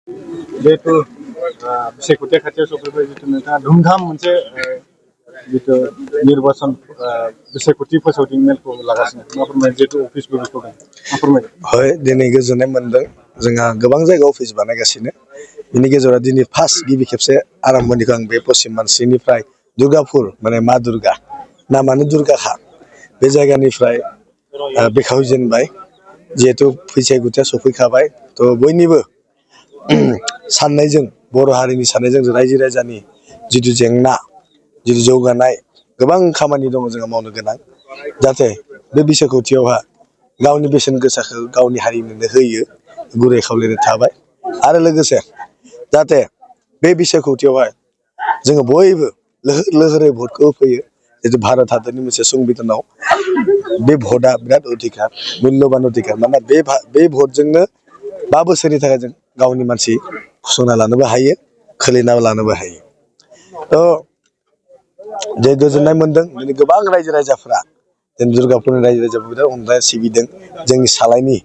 जिहेतु बिसायख'थिया खाथियाव सफैबाय जितु नोंथाङा धुमधाम मोनसे जितु निर्बाचन बिसायख'थि फोसावदिं मेलखौ लागासिनो मा फोरमायो जिहेतु अफिसबो बेखेवदों मा फोरमायो? हय दिनै गोजोननाय मोनदों जोंहा गोबां जायगायाव अफिस बानायगासिनो बिनि गेजेराव दिनै फार्स्ट गिबि खेबसे आराम्भनिखौ आं बे पश्चिम मानसिनिफ्राय दुर्गापुर माने मा दुर्गा नामानो दुर्गाखा बे जायगानिफ्राय बेखेवजेनबाय जिहेतु बिसायख'थिया सफैखाबाय थ' बयनिबो साननायजों बर' हारिनि साननायजों रायजो राजानि जिथु जेंना जिथु जौगानाय गोबां खामानि दङ जोंहा मावनो गोनां जाहाथे बे बिसायख'थियावहा गावनि बेसेन गोसाखौ गावनि हारिनोनो होयो गुरै खावलायनाय थाबाय आरो लोगोसे जाहाथे बे बिसायख'थियावहाय जोङो बयबो लैहोर लैहोरै भटखौ होफैयो जितु भारत हादरनि मोनसे संबिधानाव बे भटआ बिराद अधिकार मुल्यबान अधिकार मानोना बे भटजोंनो 5 बोसोरनि थाखाय जों गावनि मानसि फसंना लानोबो हायो खोलैना लानोबो हायो थ' जे गोजोननाय मोनदों दिनै गोबां रायजो राजाफ्रा जों दुर्गापुरनि रायजो राजाफोरा बिराद अननाय सिबिदों जोंनि सालायनि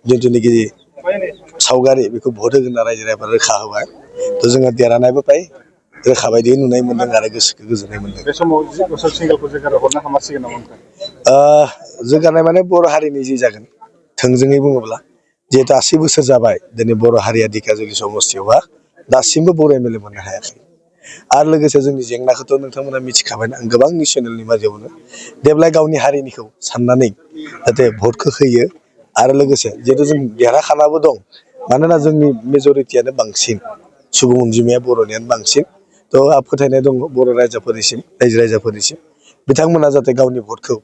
जिथुनिखि सावगारि बेखौ भट होगोन होनना रायजो राजाफ्रा रोखा होबाय थ' जोङो देरहानायबो फ्राय रोखा बायदि नुनाय मोनदों आरो गोसोखौ गोजोननाय मोनदों। बे समाव अशोक सिंहेलखौ जोगारना हरनो हामारसिगोन नामा नोंथां? जौगानाय माने बर' हारिनि जि जागोन थोंजोङै बुङोब्ला जिहेतु 80 बोसोर जाबाय दिनै बर' हारिया दिखियाजुलि समस्तियावहा दासिमबो बर' एमएलए मोननो हायाखै आरो लोगोसे जोंनि जेंनाखौथ' नोंथांमोना मिथिखाबाय आं गोबां निउस चेनेलनि माध्यमावनो देब्लाय गावनि हारिनिखौ साननानै जाहाथे भटखौ होयो आरो लोगोसे जिहेतु जों देरहाखानाबो दं मानोना जोंनि मेजरिटियानो बांसिन सुबुं अनजिमाया बर'नियानो बांसिन थ' आंहा फोथायनाय दङ बर' रायजो राजाफोरनिसिम बिथांमोना जाहाथे गावनि भटखौ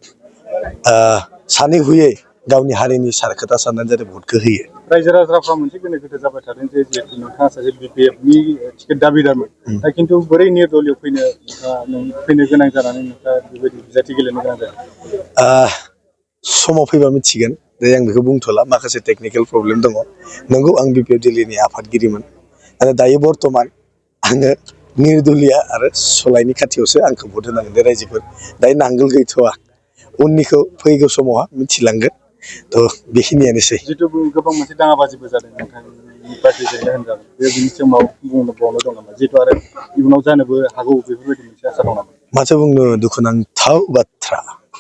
सानै हयै गावनि हारिनि खोथा साननानै जाहाथे भटखौ होयो। रायजो राजाफ्रा मोनसे गोनो गोथो जाबाय थादों जे जिहेतु नोंथाङा सासे बिपिएफनि टिकेट दाबिदारमोन दा खिन्थु बोरै निर्दलीय फैनो फैनो गोनां जानानै नोंथाङा बेबायदि बिजाथि गेलेनो गोनां जादों? समाव फैबा मिथिगोन दे आं बेखौ बुंथ'ला माखासे टेकनिकेल प्रब्लेम दङ नंगौ आं बिपिएफ दिल्लीनि आफादगिरिमोन आरो दायो बर्थमान आङो निर्दलिया आरो सलायनि खाथियावसो आंखौ भट होनांगोन दे रायजोफोर दायो नांगोल गैथ'वा उननिखौ फैगौ समावहा मिथिलांगोन थ' बेखिनियानोसै। जिथु गोबां मोनसे दाङाबाजिबो जादों नोंथांनि पार्टिजोंनो होनजागोन बे बिनि सायाव माबा बुंनो दं नामा जिहेतु आरो इयुनाव जानोबो हागौ बेफोरबायदि मोनसे आसा दं नामा? माथो बुंनो दुखुनांथाव बाथ्रा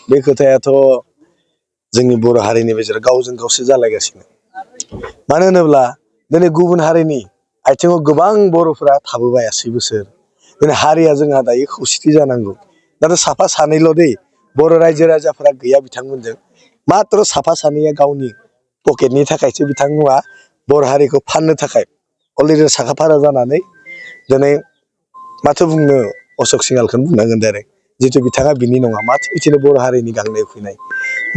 बे खोथायाथ' जोंनि बर' हारिनि गेजेराव गावजों गावसो जालायगासिनो मानो होनोब्ला दिनै गुबुन हारिनि आथिङाव गोबां बर'फोरा थाबोबाय 80 बोसोर दिनै हारिया जोंहा दायो खौसेथि जानांगौ नाथाय साफा सानैल' दै बर' रायजो राजाफोरा गैया बिथांमोनजों माथ्र' साफा सानैया गावनि पकेटनि थाखायसो बिथांमोना बर' हारिखौ फाननो थाखाय अलरेडि साखा फारा जानानै दिनै माथो बुंनो अशोक सिंहेलखौनो बुंनांगोन डाइरेक्ट जितु बिथाङा बिनि नङा माथो बिदिनो बर' हारिनि गांनाय उखैनाय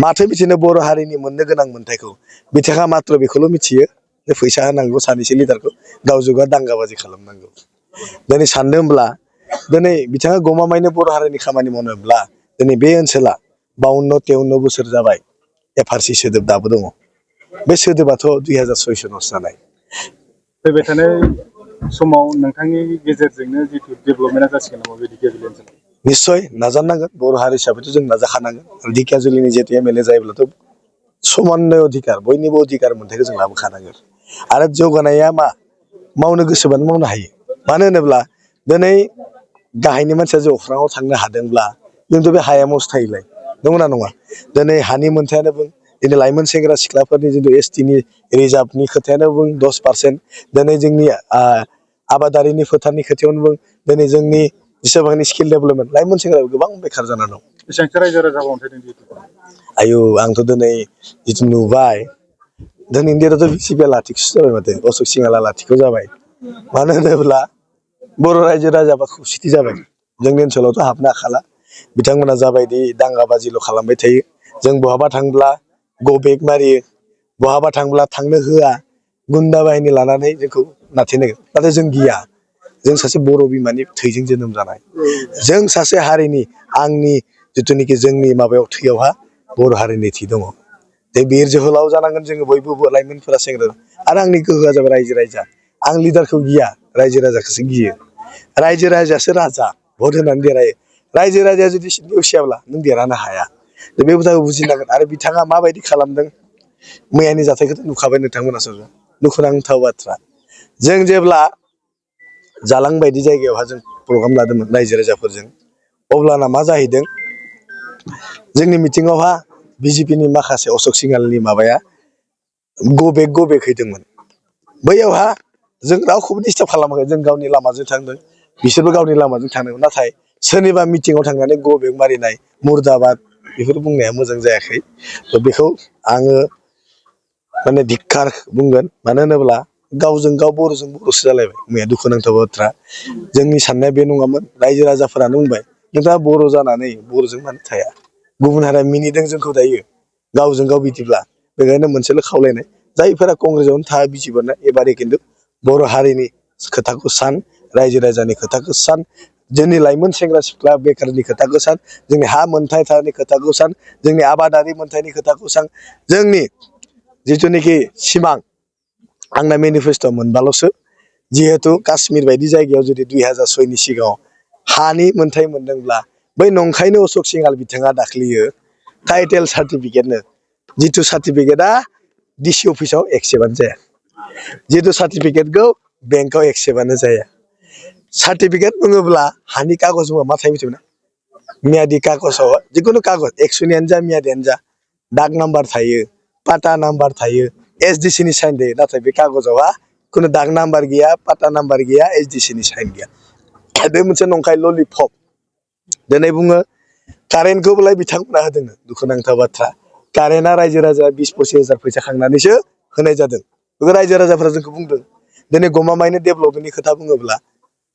माथो बिदिनो बर' हारिनि मोननो गोनां मोन्थायखौ बिथाङा माथ्र' बेखौल' मिथियो जे फैसा होनांगौ सानैसो लिडारखौ गावजों गाव दांगाबाजि खालामनांगौ दिनै सानदों होनब्ला दिनै बिथाङा गमामायैनो बर' हारिनि खामानि मावनोब्ला दिनै बे ओनसोला 52-53 बोसोर जाबाय एफआरसि सोदोब दाबो दङ बे सोदोबाथ' 2006 सनावसो जानाय। फैबाय थानाय समाव नोंथांनि गेजेरजोंनो जितु डेभेलपमेन्टआ जासिगोन नामा बे दिखियाजुलि ओनसोलाव? निस्सय नाजानांगोन बर' हारि हिसाबैथ' जों नाजाखानांगोन दिखियाजुलिनि जितु एमएलए जायोब्लाथ' समान अधिकार बयनिबो अधिकार मोन्थायखौ जों लाबोखानांगोन आरो जौगानाया मा मावनो गोसोबानो मावनो हायो मानो होनोब्ला दिनै गाहायनि मानसिया जे अख्राङाव थांनो हादोंब्ला जोंथ' बे हाया मस थायोलाय नंगौना नङा दिनै हानि मोनथायानो बुं दिनै लाइमोन सेंग्रा सिख्लाफोरनि जितु एसटिनि रिजार्भनि खोथायानो बुं 10% दिनै जोंनि आबादारिनि फोथारनि खोथायावनो बुं दिनै जोंनि जेसेबांनि स्किल डेभेलपमेन्ट लाइमोन सेंग्राफोर गोबां बेखार जाना दं। बेसेबांसो रायजो राजाखौ अनसायदों जिहेतु? आयौ आंथ' दिनै जितु नुबाय दिनै इण्डियाथ' बिसिपिआ लाथिख'सो जाबाय माथो अशोक सिंहेला लाथिख' जाबाय मानो होनोब्ला बर' रायजो राजाफ्रा खौसेथि जाबाय जोंनि ओनसोलावथ' हाबनो हाखाला बिथांमोना जाबायदि दाङा बाजिल' खालामबाय थायो जों बहाबा थांब्ला ग बेक मारियो बहाबा थांब्ला थांनो होआ गुन्दा बाहिनी लानानै जोंखौ नाथेनो नाथाय जों गिया जों सासे बर' बिमानि थैजों जोनोम जानाय जों सासे हारिनि आंनि जिथुनिखि जोंनि माबायाव थैयावहा बर' हारिनि थै दङ बे बिर जोहोलाव जानांगोन जोङो बयबो लाइमोनफोरा सेंग्रा आरो आंनि गोहोआ जाबाय रायजो राजा आं लिडारखौ गिया रायजो राजाखौसो गियो रायजो राजायासो राजा भट होनानै देरहायो रायजो राजाया जुदि नेवसियाब्ला नों देरहानो हाया बे खोथाखौ बुजिनांगोन आरो बिथाङा माबायदि खालामदों मैयानि जाथायखौथ' नुखाबाय नोंथांमोनासो दुखुनांथाव बाथ्रा जों जेब्ला जालां बायदि जायगायावहा जों प्रग्राम लादोंमोन रायजो राजाफोरजों अब्लाना मा जाहैदों जोंनि मिटिंआवहा बिजेपिनि माखासे अशोक सिंहालनि माबाया गबेक हैदोंमोन बैयावहा जों रावखौबो डिस्टार्ब खालामाखै जों गावनि लामाजों थांदों बिसोरबो गावनि लामाजों थांदों नाथाय सोरनिबा मिटिंआव थांनानै गबेक मारिनाय मुर्दाबाद बेफोर बुंनाया मोजां जायाखै बेखौ आङो माने धिक्कार बुंगोन मानो होनोब्ला गावजों गाव बर'जों बर'सो जालायबाय मैया दुखुनांथाव बाथ्रा जोंनि साननाया बे नङामोन रायजो राजाफोरानो बुंबाय नोंथाङा बर' जानानै बर'जों मानो थाया गुबुन हारिया मिनिदों जोंखौ दायो गावजों गाव बिदिब्ला बेखायनो मोनसेल' खावलायनाय जायफोरा कंग्रेसआवनो थाया बिजिबोना एबारै खिन्थु बर' हारिनि खोथाखौ सान रायजो राजानि खोथाखौ सान जोंनि लाइमोन सेंग्रा सिख्ला बेखारनि खोथाखौ सान जोंनि हा मोनथाय थानायनि खोथाखौ सान जोंनि आबादारि मोनथायनि खोथाखौ सान जोंनि जिथुनिखि सिमां आंना मेनिफेस्ट'आव मोनबाल'सो जिहेतु काश्मीर बायदि जायगायाव जुदि 2006नि सिगाङाव हानि मोनथाय मोनदोंब्ला बै नंखायनो अशोक सिंहाल बिथाङा दाख्लैयो टाइटेल सार्टिफिकेटनो जिथु सार्टिफिकेटआ डिसि अफिसाव एक्सेप्टआनो जाया जिथु सार्टिफिकेटखौ बेंकआव एक्सेप्टआनो जाया सार्टिफिकेट बुङोब्ला हानि कागज बुङो मा थायो मिथिगौना मियादि कागजाव जिखुनु कागज एक्स'नियानो जा मियादियानो जा दाग नाम्बार थायो पाटा नाम्बार थायो एसडिसिनि साइन थायो नाथाय बे कागजावहा खुनु दाग नाम्बार गैया पाटा नाम्बार गैया एसडिसिनि साइन गैया बे मोनसे नंखाय ललिपप दिनै बुङो कारेन्टखौबोलाय बिथांमोना होदों दुखुनांथाव बाथ्रा कारेन्टआ रायजो राजा 20-25 हाजार फैसा खांनानैसो होनाय जादों बेखौ रायजो राजाफोरा जोंखौ बुंदों दिनै गमामायैनो डेभेलपमेन्टनि खोथा बुङोब्ला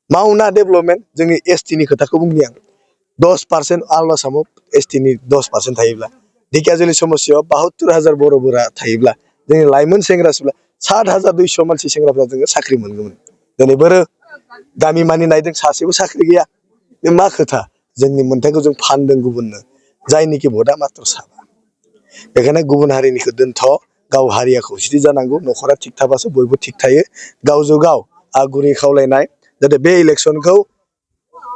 मावना डेभेलपमेन्ट जोंनि एसटिनि खोथाखौ बुंनि आं 10% आल आसामाव एसटिनि 10% थायोब्ला ढेकियाजुलि समस्यायाव 72,000 बर'फोरा थायोब्ला जोंनि लाइमोन सेंग्रा सिख्ला 7,200 मानसि सेंग्राफ्रा जोङो साख्रि मोनगौमोन दिनै बोरो गामि मानि नायदों सासेबो साख्रि गैया बे मा खोथा जोंनि मोन्थायखौ जों फानदों गुबुननो जायनिखि भटआ मात्र साबा बेखायनो गुबुन हारिनिखौ दोनथ' गाव हारिया खौसेथि जानांगौ न'खरा थिग थाबासो बयबो थिग थायो गावजों गाव आगुरि खावलायनाय जाहाथे बे इलेक्सनखौ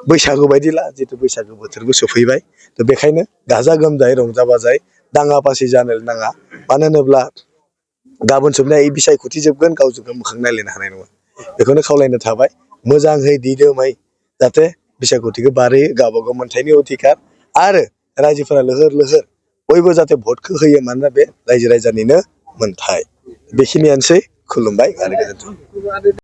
बैसागु बायदि ला जितु बैसागु बोथोरबो सफैबाय थ' बेखायनो गाजा गोमजायै रंजा बाजायै दाङा बासि जानो नाङा मानो होनोब्ला गाबोन सबनिया बिसायख'थि जोबगोन गावजों गाव मोखां नायलायनो हानाय नङा बेखौनो खावलायनो थाबाय मोजाङै दिदोमै जाहाथे बिसायख'थिखौ बारहोयो गावबा गाव मोनथायनि अधिकार आरो रायजोफोरा लैहोर लैहोर बयबो जाहाथे भटखौ होयो मानोना बे रायजो राजानिनो मोनथाय बेखिनियानोसै खुलुमबाय आरो गोजोन्थों।